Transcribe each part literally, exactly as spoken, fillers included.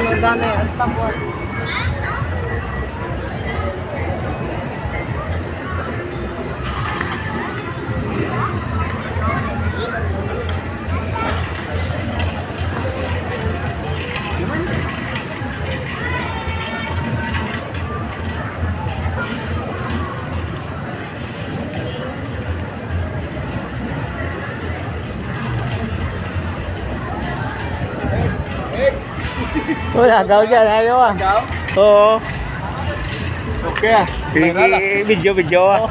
Dali, hasta po. Wala daw dyan, ayaw ah. Ikaw? Oo. Okay ah. Sige, viral ah. Video, video ah. Oh.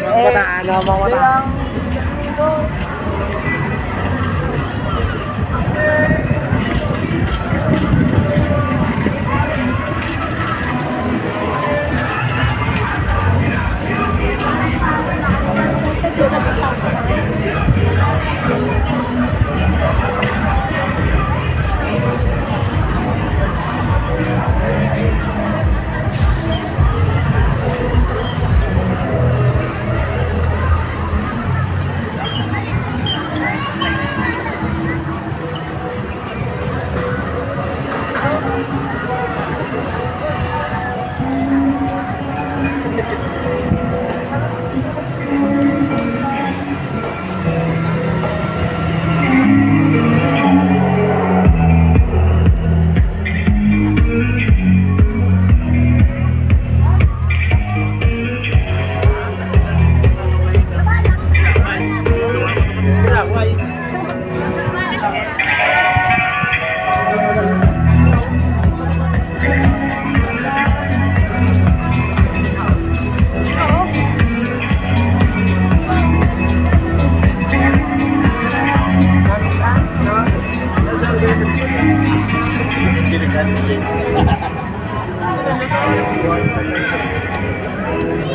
Mga bata, ano, mga bata.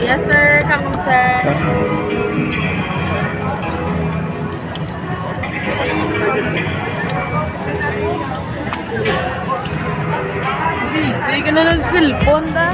Yes, sir. Kamo, sir. Busy ka na ng cellphone, da?